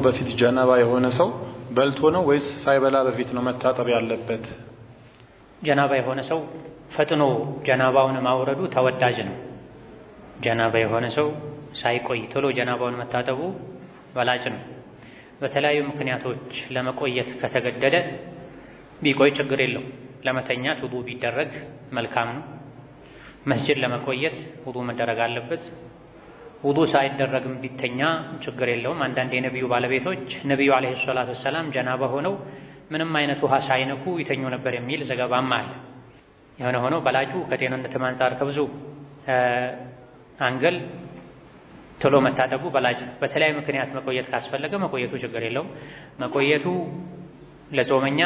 በፊት ጀናባ የሆነ ሰው በልቶ ነው ወይስ ሳይበላ በፊት ነው መታጠብ ያለበት? ጀናባ የሆነ ሰው ፈጥኖ ጀናባውን ማውረዱ ተወዳጅ ነው። ጀናባ የሆነ ሰው ሳይቆይ ቶሎ ጀናባውን መታጠቡ በላጭ ነው። በተለያዩ ምክንያቶች ለመቆየት ከተገደደ ቢቆይ ችግር የለው። ለመተኛት ውዱ ቢደረግ መልካም ነው። መስጅድ ለመቆየት ውዱ መደረግ አለበት። ውዱ ሳይደረግም ቢተኛ ችግር የለውም። አንዳንድ የነቢዩ ባለቤቶች ነቢዩ ዓለይሂ ሰላቱ ወሰላም ጀናባ ሆነው ምንም አይነት ውሃ ሳይነኩ ይተኙ ነበር የሚል ዘገባም አለ። የሆነ ሆኖ በላጩ ከጤንነትም አንፃር ከብዙ angle ቶሎ መታጠቡ በላጭ። በተለያዩ ምክንያት መቆየት ካስፈለገ መቆየቱ ችግር የለውም። መቆየቱ ለጾመኛ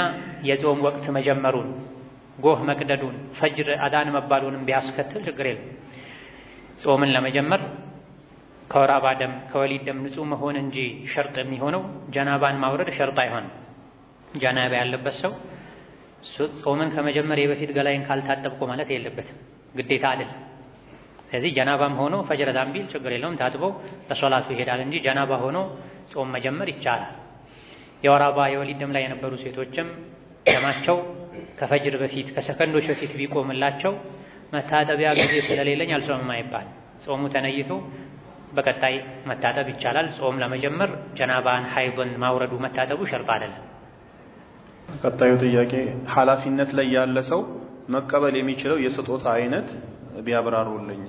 የጾም ወቅት መጀመሩን፣ ጎህ መቅደዱን፣ ፈጅር አዳን መባሉንም ቢያስከትል ችግር የለውም። ጾምን ለመጀመር ከወር አበባ ደም ከወሊድ ደም ንጹህ መሆን እንጂ ሸርጥ የሚሆነው ጀናባን ማውረድ ሸርጥ አይሆንም። ጀናባ ያለበት ሰው ጾምን ከመጀመር በፊት ገላይን ካልታጠብኩ ማለት የለበትም፣ ግዴታ አይደለም። ስለዚህ ጀናባም ሆኖ ፈጅር አዛን ቢል ችግር የለውም፣ ታጥቦ ለሶላቱ ይሄዳል እንጂ ጀናባ ሆኖ ጾም መጀመር ይቻላል። የወር አበባ የወሊድ ደም ላይ የነበሩ ሴቶችም ደማቸው ከፈጅር በፊት ከሰከንዶች በፊት ቢቆምላቸው መታጠቢያ ጊዜ ስለሌለኝ አልጾምም አይባል። ጾሙ ተነይቶ በቀጣይ መታጠብ ይቻላል። ጾም ለመጀመር ጀናባን ሐይድን ማውረዱ መታጠቡ ሸርጥ አይደለም። ቀጣዩ ጥያቄ ኃላፊነት ላይ ያለ ሰው መቀበል የሚችለው የስጦታ አይነት ቢያብራሩልኝ።